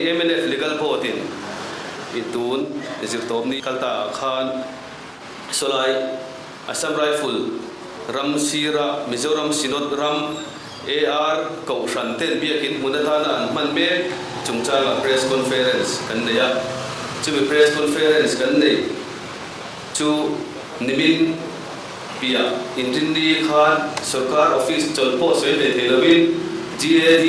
Mnf Legal Board in i tun zirtawpni kalta ah khan sawlai Assam Rifle ram sira Mizoram Synod ram AR Kohhran ten biakin hmun atana an hman mek chungchangah Press Conference kan nei a. Chumi Press Conference kan neih chu nimin piah inrinni khan sorkar office chawlh pawh sawi ve thei lovin GAD,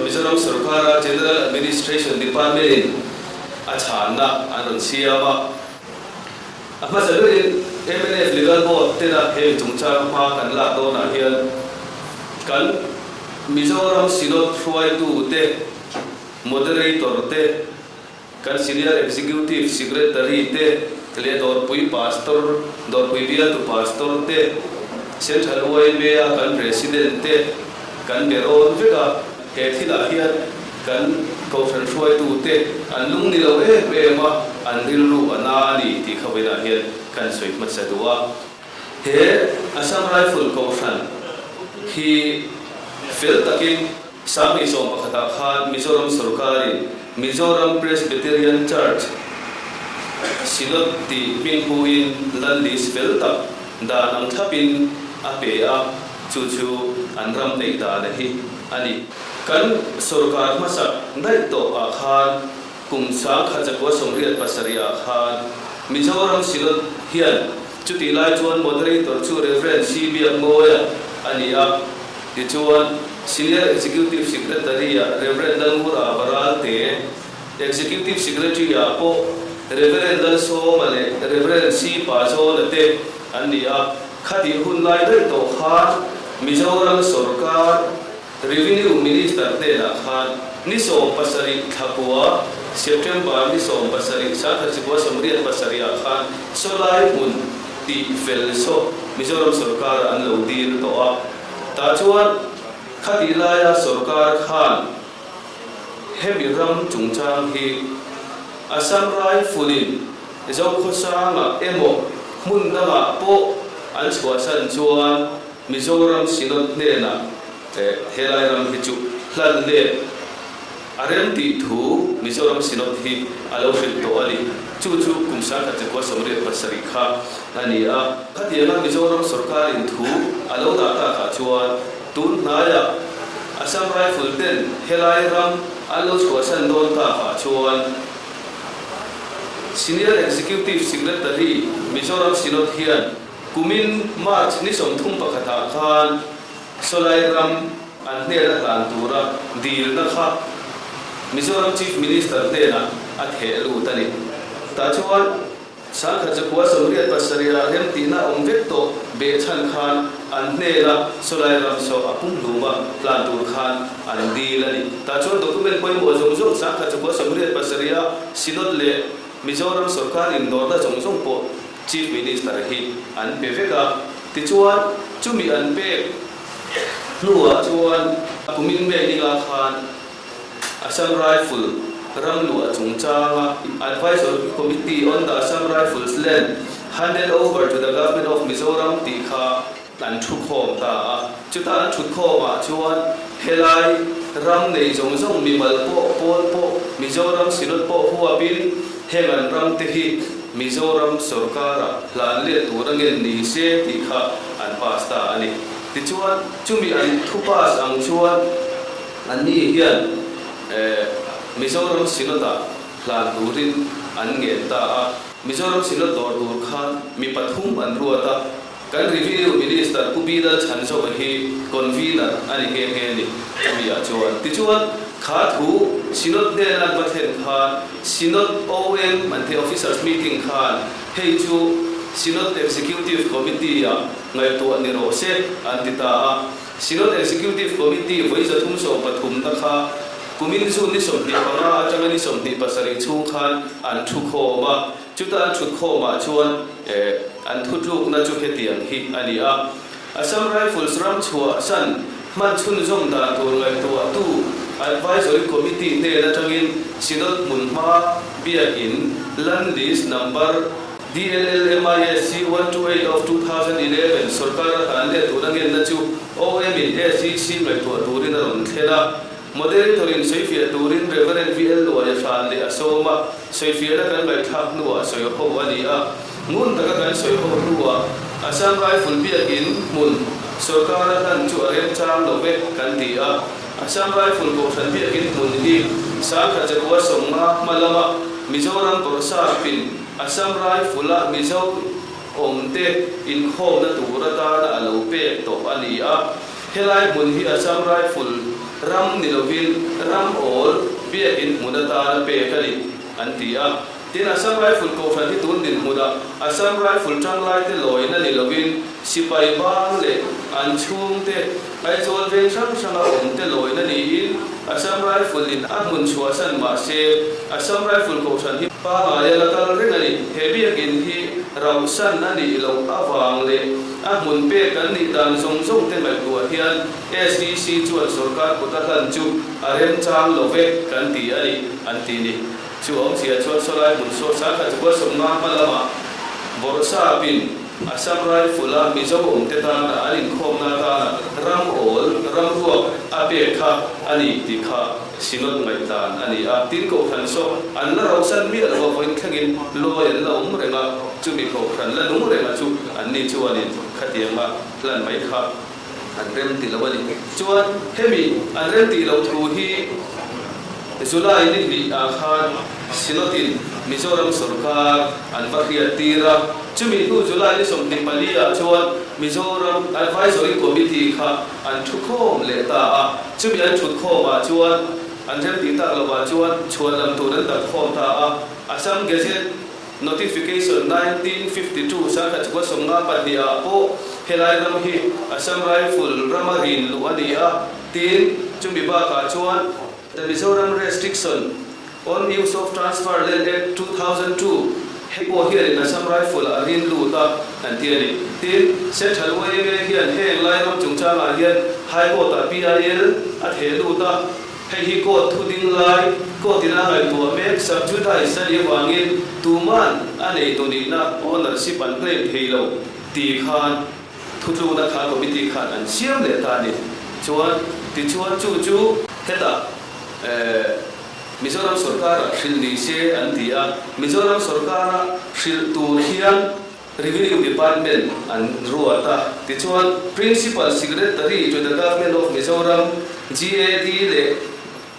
Mizoram sorkara General Administration Department-in a chhanna an rawn siam a. A hmasa berin mnf Legal Board tena heng chungchang hma kan lak dawnah hian kan Mizoram Synod hruaitute, Moderator te, Kan Senior Executive Secretary te leh Dawrpui Pastor, Dawrpui Bialtu Pastor te, Central YMA a kan President te kan be rawn vek a, he thilah hian kan Kohhran hruaitu te an lung ni lo em em a, an rilru a na a ni tih kha vawiinah hian kan sawi hmasa duh a. He Assam Rifle Kohhran hi fel takin 2011ah khan Mizoram sorkarin Mizoram Presbyterian Church Synod tih hming huin land lease fel tak dan ang thlapin a pe a, chu chu an ram neih dan hi a ni. Kan sorkar hmasa daih tawh ah khan kum 1987 ah khan Mizoram Synod hian chutih lai chuan Moderator chu Rev. C. Biakmawia a ni a. Tichuan, Senior Executive Secretary-ah Rev. Lalngur Avaralte, Executive Secretary-ah pawh Rev. Lalsawma leh Rev. C. Pazawna te an ni a. Khatih hun lai daih tawh khan Mizoram sorkar Revenue Minister hnenah khan ni 17 thlakua, September ni 17, 1987-ah khan sawlai hmun tih fel saw Mizoram sorkar an lo dil tawh a. Tah chuan khatih laia sorkar khan hemi ram chungchang hi Assam Rifle-in Zokhawsangah emaw hmun dangah pawh an chhuahsan chuan Mizoram Synod hnenah helai ram hi chu hlan let a rem tih thu Mizoram Synod hi a lo hrilh tawh a ni. Chu chu kum 1987 kha a ni a. Khatianga Mizoram sorkarin thu a lo dah takah chuan tun hnaiah Assam Rifle ten helai ram an lo chhuahsan dawn takah chuan Senior Executive Secretary Mizoram Synod hian kumin March ni 31 ah khan Sawlai ram an hnena hlan tura dilna kha Mizoram Chief Minister hnenah a theh lut a ni. Tah chuan 1987 ah remtihna awm vek tawh behchhan khan an hnena sawlai ram saw a pumhluma hlan tur khan an dil a ni. Tah chuan document pawimawh zawng zawng 1987 ah Synod leh Mizoram sorkar indawrna zawng zawng pawh Chief Minister hi an pe vek a, tichuan chumi an pek hnuah chuan kumin May ninga khan Assam Rifle ram luah chungchanga Advisory Committee on the Assam Rifles Land handed over to the Government of Mizoram tih kha an thukhawm ta a. Chuta an thutkhawmah chuan helai ram nei zawng zawng mimal pawh, pawl pawh, Mizoram Synod pawh huapin heng an ram te hi Mizoram sorkara hlan let tur a ngen ni se tih kha an pass ta a ni. Tichuan, chumi an thu pass ang chuan anni hian Mizoram Synod-ah hlan turin an ngen ta a. Mizoram Synod dawr tur khan mi pathum an ruat a. Kan Revenue Minister Pu Bilal Chhanzova hi Convener a ni nghe nghe a ni chumi ah chuan. Tichuan, kha thu Synod hnena an va thlen khan Synod OM an the Officers Meeting khan hei chu Synod Executive Committee ah ngaihtuah ni rawh se an ti ta a. Synod Executive Committee vawi 313 na kha kumin June ni 25 atanga ni 27 chhung khan an thu khawm a. Chuta an thut khawmah chuan an thutlukna chu hetiang hi a ni a, Assam Rifles ram chhuahsan hman chhunzawm dan tur ngaihtuahtu Advisory Committee hnen atangin Synod hmunhma biakin Land List Number DLLMISC 128 of 2011 sorkar a hlan leh tur a ngenna chu OM in SEC ngaihtuah turin a rawn thlen a. Moderator-in sawifiah turin Rev. VL Luaia hran leh a sawm a, sawifiahna kan ngaihthlak hnuah sawi ho a ni a. Ngun taka kan sawi ho hnuah Assam Rifle biakin hmun sorkara hlan chu a remchang lo ve kan ti a. Assam Rifle Kohhran biakin hmun hi 1950 hma lama Mizoram Bawrhsapin Assam Rifle-a Mizo awmte inkhawmna tur atana a lo pek tawh a ni a. Helai hmun hi Assam Rifle ram ni lovin ram awl biakin hmun atana pek a ni, an ti a. Tin, Assam Rifle Kohhran hi tun dinhmunah Assam Rifle tanglaite lawina ni lovin sipai bang leh an chhungte Aizawl veng hrang hranga awmte lawina niin Assam Rifle in a hmun chhuahsan mah se Assam Rifle Kohhran hi pangaia la kal reng a ni. He biakin hi rauhsan a nih loh avang leh a hmun pek kan nih dan zawng zawng te ngaihtuah hian SEC chuan sorkar kut a hlan chu a remchang lo ve kan ti a ni, an ti ni. Chu awmzia chuan sawlai hmun saw 1950 hma lamah Bawrhsapin Assam Rifle-a Mizo awmte tana an inkhawmna atana ram awl, ram ruak a pek kha a ni tih kha Synod ngaihdan a ni a. Tin, Kohhran saw an la rosan miah lo a, vawiin thlengin lawi an la awm reng a, chumi Kohhran la nung reng a chu an ni chuanin khatianga hlan mai kha an rem ti lo a ni. Chuan hemi an rem tih loh thu hi July ni hnih ah khan Synod-in Mizoram sorkar an va hriat tir a, chumi hnu July ni 24 ah chuan Mizoram Advisory Committee kha an thukhawm leh ta a, chumi an thutkhawm ah chuan an rem tih tak lovah chuan chhuan lam tur an dapkhawm ta a, Assam Gazette Notification 1952 1952 ah pawh helai ram hi Assam Rifle rama rin luh a ni a, tin, chumi bakah chuan The Mizoram Restriction on Use of Transfer Land Act 2002 hei pawh hianin Assam Rifle a rin lut a an ti a ni. Tin, Central yma hian heng lai ram chungchangah hian High Court-ah PIL a theh lut a, Hei hi court thu ding lai, court ina ngaihtuah mek sub judice a nih avangin tuman a neitu nihna ownership an claim thei lo tih khan thutlukna kha committee khan an siam leh ta a ni. Chuan tichuan chu chu hetah Mizoram sorkara hrilh ni se an ti a, Mizoram sorkara hrilh tur hian Revenue Department an ruat a, tichuan Principal Secretary to the Government of Mizoram, GAD, leh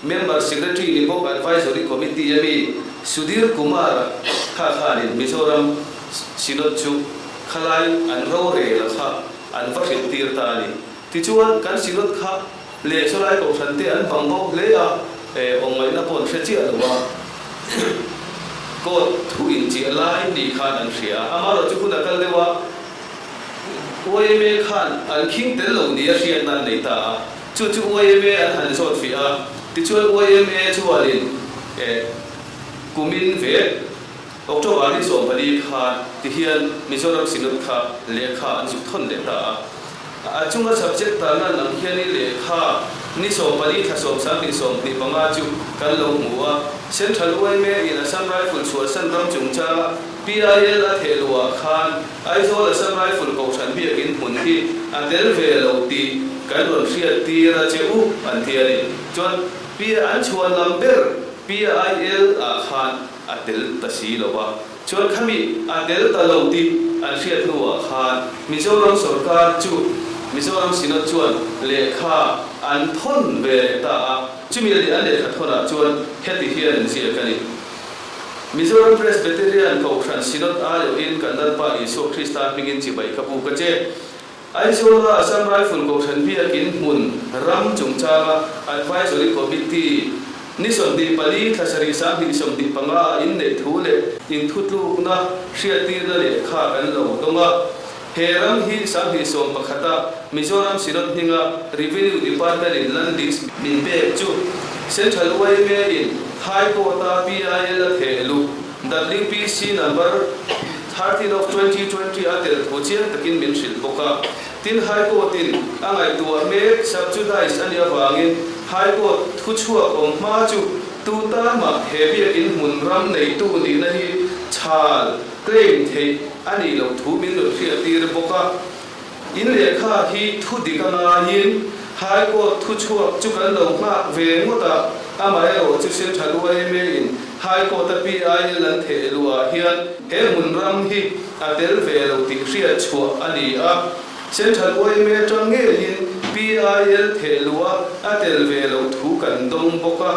Member Secretary ni bawk Advisory Committee a mi Sudhir Kumar kha khanin Mizoram Synod chu khalai an rorel a kha an va hrilh tir ta a ni. Tichuan kan Synod kha leh sawlai kohhran te an bang bo hle a, awm ngaihna pawh an hre chiah lo a. Court thu inchiah lai ni khan an hria a, amaherawh chu hun a kal deuh a, yma khan an khing tel lo ni a hriatna an nei ta a, chu chu yma an han zawt fiah a, tichuan yma chuanin kumin ve October ni 14 khan tihian Mizoram Synod kha lehkha an zuk thawn leh ta a. A chunga subject tarlan ang hian i lehkha ni 14 thla 10 20 25 chu kan lo hmu a. Central yma in Assam Rifle chhuahsan ram chungchanga PIL a theh luhah khan Aizawl Assam Rifle Kohhran biakin hmun hi a tel ve lo tih kan rawn hriat tir a che u an ti a ni. Chuan an chhuan lam ber PIL ah khan a tel ta si lo a. Chuan khami a tel ta lo tih an hriat hnuah khan Mizoram sorkar chu Mizoram Synod chuan lehkha an thawn ve leh ta a, chumi leh an lehkha thawnah chuan heti hian an ziak a ni. Mizoram Presbyterian Kohhran Synod aiawhin kan Lalpa Isua Krista hmingin chibai ka buk a che. Aizawla Assam Rifle Kohhran biakin hmun ram chungchanga Advisory Committee ni 24 thla sarih 2025 a inneih thu leh inthutlukna hriattirna lehkha kan lo dawng a. He ram hi 2011 a Mizoram Synod hminga Revenue Department in Land Lease min pek chu Central yma in High Court a PIL a theh luh WPC number 13 of 2020 a tel thu chiang takin min hrilh bawk a. Tin, High Court in a ngaihtuah mek sub judice a nih avangin High Court thu chhuak awm hma chu tu tan mah he biakin hmun ram neitu nihna hi chhal, claim, theih a nih loh thu min rawn hriat tir bawk a. In lehkha hi thu dik a ngaiin. High Court thuchhuak chu kan lo nghak ve ngawt a, amaherawhchu Central yma in High Court a PIL an theh luhah hian he hmun ram hi a tel ve lo tih hriat chhuah a ni a. Central yma atang ngeiin PIL theh luha a tel ve loh thu kan dawng bawk a,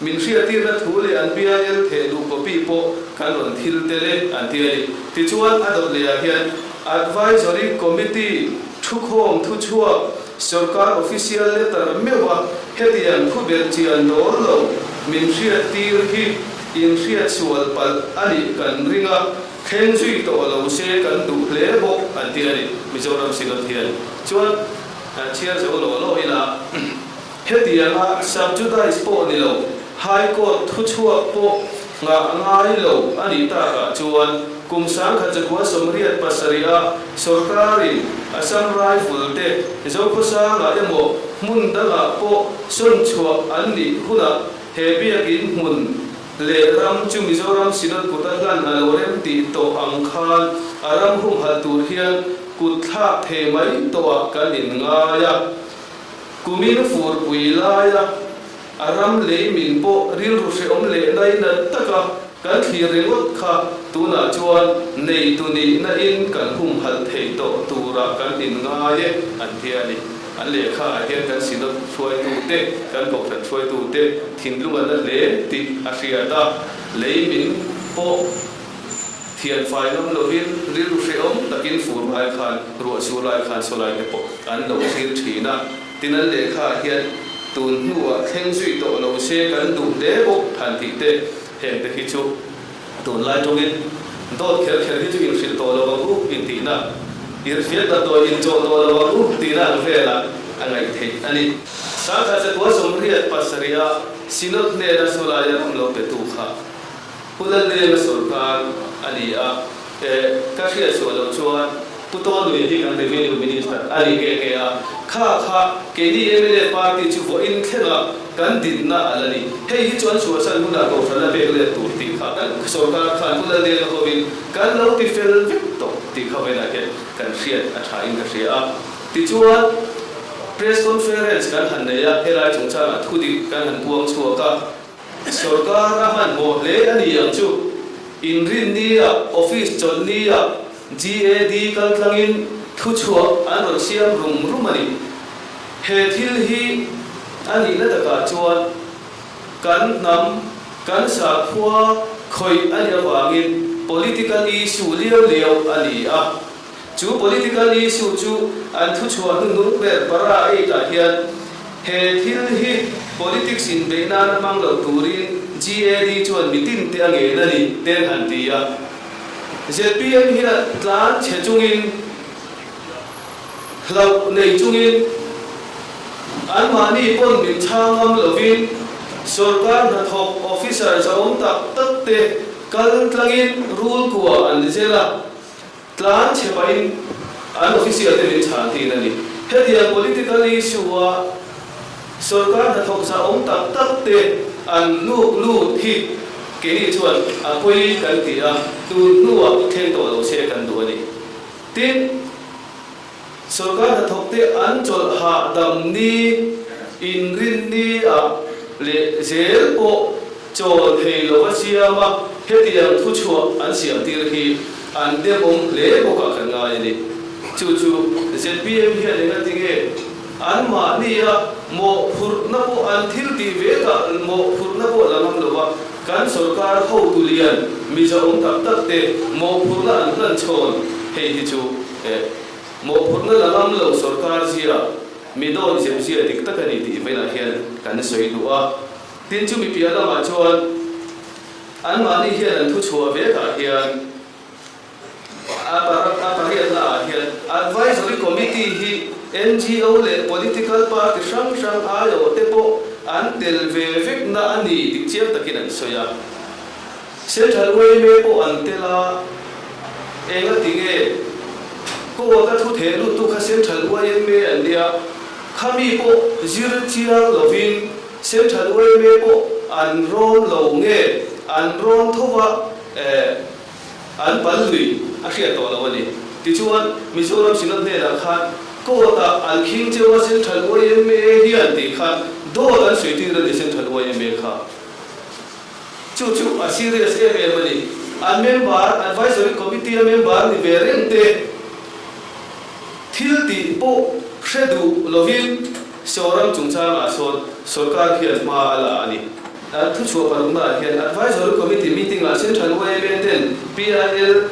min hriattirna thu leh an PIL theh luh copy pawh kan rawn thil tel e an ti a ni. Tichuan a dawt lehah hian Advisory Committee thukhawm thuchhuak Sorkar official letter meuha hetiang thu belhchian dawl lo min hriattir hi inhriatsual palh a nih kan ring a, thleng zui tawh lo se kan duh hle bawk an ti a ni. Mizoram Synod hian chuan chhiar zo law law ila hetianga sub-judice pawh ni lo, High Court thuchhuak pawh nghah ngai lo a nih takah chuan kum 1987 a sorkarin Assam Rifle te Zokhawsangah emaw hmun dangah pawh sawn chhuah an nih hunah he biakin hmun leh ram chu Mizoram Synod kuta hlan a lo rem tih tawh ang khan a ram humhalh tur hian kut thlak thei mai tawhah kan inngai a. Kumin furpui laia a ram lei min pawh rilru hrehawm leh lainat taka kan thlir ringawt kha tunah chuan neitu nihna in kan humhalh thei tawh turah kan inngai e an ti a ni. An lehkha ah hian kan Synod hruaitute, kan Kohhran hruaitute thinlung a na hle tih a hriat a, lei min pawh thian fai ngam lovin rilru hrehawm takin fur lai khan, ruah sur lai khan saw lai te pawh an lo thlir thin a. Tin an lehkha ah hian tun hnuah thleng zui tawh lo se kan duh hle bawk han tih te heng te hi chu tunlai tawngin dawt kher kher hi chu inhrilh tawh lo ang u intihna, irhfiat damdawi inchawh tawh lo ang u tihna ang velah a ngaih theih a ni. 1987 ah Synod hnena sawlaia ram lo petu kha Pu Laldenga sawrkar a ni a, ka hriat chhuah loh chuan Pu Tawnui hi kan Revenue Minister a ni nghe nghe a, kha kha keini mla party chu vawiin thlenga kan dinna a la ni. Hei hi chuan chhuahsan hunah Kohhran a pek let tur tih kha kan sawrkar khan Pu Laldenga hovin kan lo ti fel vek tawh tih kha vawiinah hian kan hriat a thain ka hria a. Tichuan Press Conference kan han nei a, helai chungchangah thudik kan han puang chhuak a. Sorkar a hmanhmawh hle a ni ang chu. Inrinnia office chawlhnia GAD kaltlangin thuchhuah an rawn siam rum rum a ni. He thil hi a nihna takah chuan kan hnam, kan sakhua khawih a nih avangin political issue liau liau a ni a. Chu political issue chu an thuchhuah hnuhnung ber para eight ah hian he thil hi politics inbeih nana hmang lo turin GAD chuan mitin te a ngen a ni ten han ti a. Zpm hian tlan chhe chungin hlauh nei chungin anmahni pawn min chhang ngam lovin sorkar hnathawk officer zahawm tak tak te kal tlangin rul kua an zel a. Tlan chhe pahin an official te min chhan tin a ni. Hetiang political issue a sorkar hnathawk zahawm tak tak te an hnuk lut hi keini chuan a pawi kan ti a, tun hnuah thleng tawh lo se kan duh a ni. Tin, sorkar hnathawk te an chawlh hahdam ni, inrinni ah leh zel pawh Chawl thei lova siama hetiang thuchhuah an siamtir hi an demawm hle bawkah kan ngai a ni. Chu chu zpm hian engatinge anmahnia mawhphurhna pawh an thil tih vekah mawhphurhna pawh la ngam lova kan sorkar hotu lian mizaawm tak tak te mawhphurhna an hlan chhawn hei hi chu mawhphurhna la ngam lo sorkar zia mi dawn zepzia dik tak a ni tih velah hian kan sawi duh a. Tin, chumi piah lamah chuan anmahni hian an thuchhuah vekah hian a a pariatna ah hian Advisory Committee hi ngo leh political party hrang hrang aiawh te pawh an tel ve vekna a ni tih chiang takin an sawi a. Central yma pawh an tel a, enga tinge court a thu theh luttu kha Central yma an nia, khami pawh zir chiang lovin Central yma pawh an rawn lo nge an rawn tho va eh an pal lui a hriat tawh lo a ni. Tichuan Mizoram Synod hnenah khan. Court-ah an khing cheu a Central yma hian tih khan dawt an sawi tir a ni Central yma kha. Chu chu a serious em em a ni. An member, Advisory Committee-a member ni ve reng te thil tih pawh hre duh lovin Soram chungchangah sawn sorkar hian hma a la a ni. An thuchhuah paruknaah hian Advisory Committee meeting-ah Central yma ten PIL,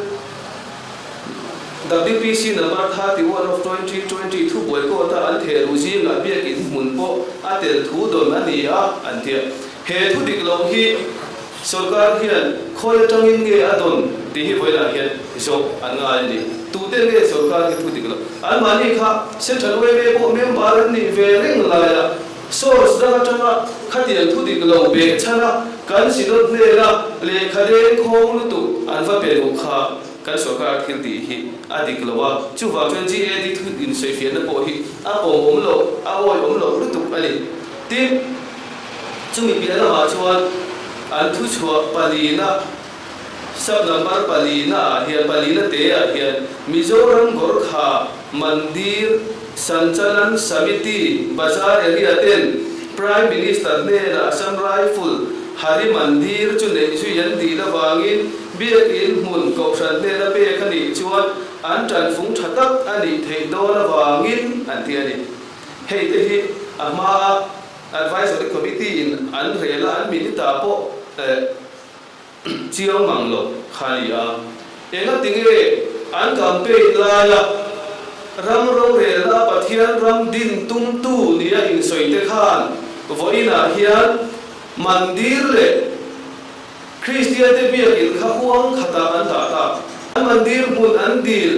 WPC number 31 of 2020 thubuai court-a an theh luh zingah biakin hmun pawh a tel thu dawn a ni a, an ti a. He thu dik lo hi sorkar hian khawi atangin nge a dawn tih hi vawilah hian zawh an ngai a ni. Tute nge sorkar hi thu dik lo? Anmahni kha Central yma pawh member an nih ve reng laia source dang atanga khatiang thu dik lo behchhan a kan Synod hnena lehkha deng khawng lutuk an va pe duh kha kan sorkar thil tih hi a dik lo a. Chuvang chuan GAD thu insawifiahna pawh hi a pawm awm loh, a awi awm loh lutuk a ni. Tin, chumi piah lamah chuan an thuchhuah palina, sub number palina ah hian, palina te ah hian Mizoram Gorkha Mandir Sanchalan Samiti Bazar area ten Prime Minister hnenah Assam Rifle Hari Mandir chu neih zui an dil avangin Biakin hmun Kohhran hnena pek a nih chuan an tanfung tha tak a nih theih dawn avangin an ti a ni. Hei te hi a hmaa Advisory Committee in an rel a, an minute ah pawh chiang mang lo kha a ni a. Engati nge an campaign laia ram rorelna Pathian ram din tumtu nia insawi te khan vawiinah hian mandir leh Kristiante biakin kha huang khatah an dah ta. An mandir hmun an dil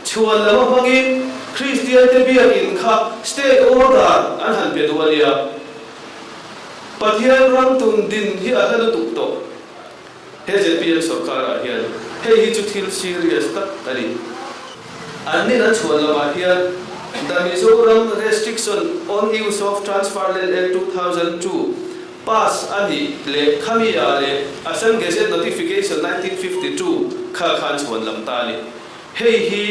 chhuan lama hmangin Kristiante biakin kha state order an han pe duh a nia. Pathian ram tun din hi a hla lutuk tawh. He zpm sorkarah hian hei hi chu thil serious tak a ni. An nin an chhuan lamah hian The Mizoram Restriction on Use of Transfer Land Act 2002 Pass a nih leh khami ah leh Assam Gazette Notification 1952 kha khan chhuan lam ta a ni. Hei hi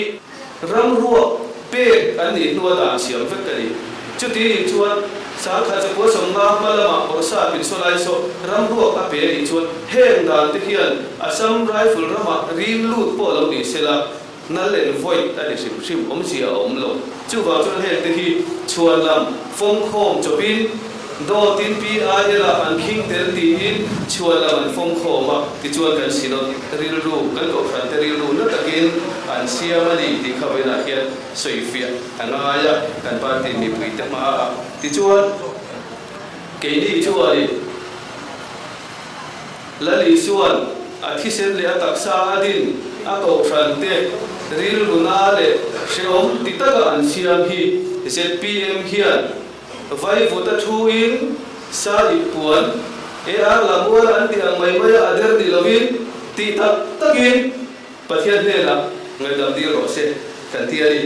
ram ruak pek an nih hnua dan siam vek a ni. Chuti nih chuan sangkhat chakua 50 hma lamah Bawrhsap in saw lai saw ram ruak a pe a nih chuan heng dan te hian Assam Rifle ramah ring lut pawh lo ni sela null and void a ni hrim hrim awmzia a awm lo. Chuvang chuan heng te hi chhuan lam fawmkhawm chawpin dawtin PIL ah an khing tel tiin chhuan lam an fawmkhawm a, tichuan kan Synod rilru, kan kohhran te rilru na takin an siam a ni tih kha vawiinah hian sawifiah a ngai a, kan party mipui te hmaah. Tichuan keini chuanin Lal Isua'n a thisen leh a taksa a din a kohhran te rilru na leh hrehawm ti taka an siam hi zpm hian vaivut a thu in sa ip puan AR Lamual an tih ang mai mai a a der ni lovin tih tak takin Pathian hnenah ngaihdam dil rawh se kan ti a ni.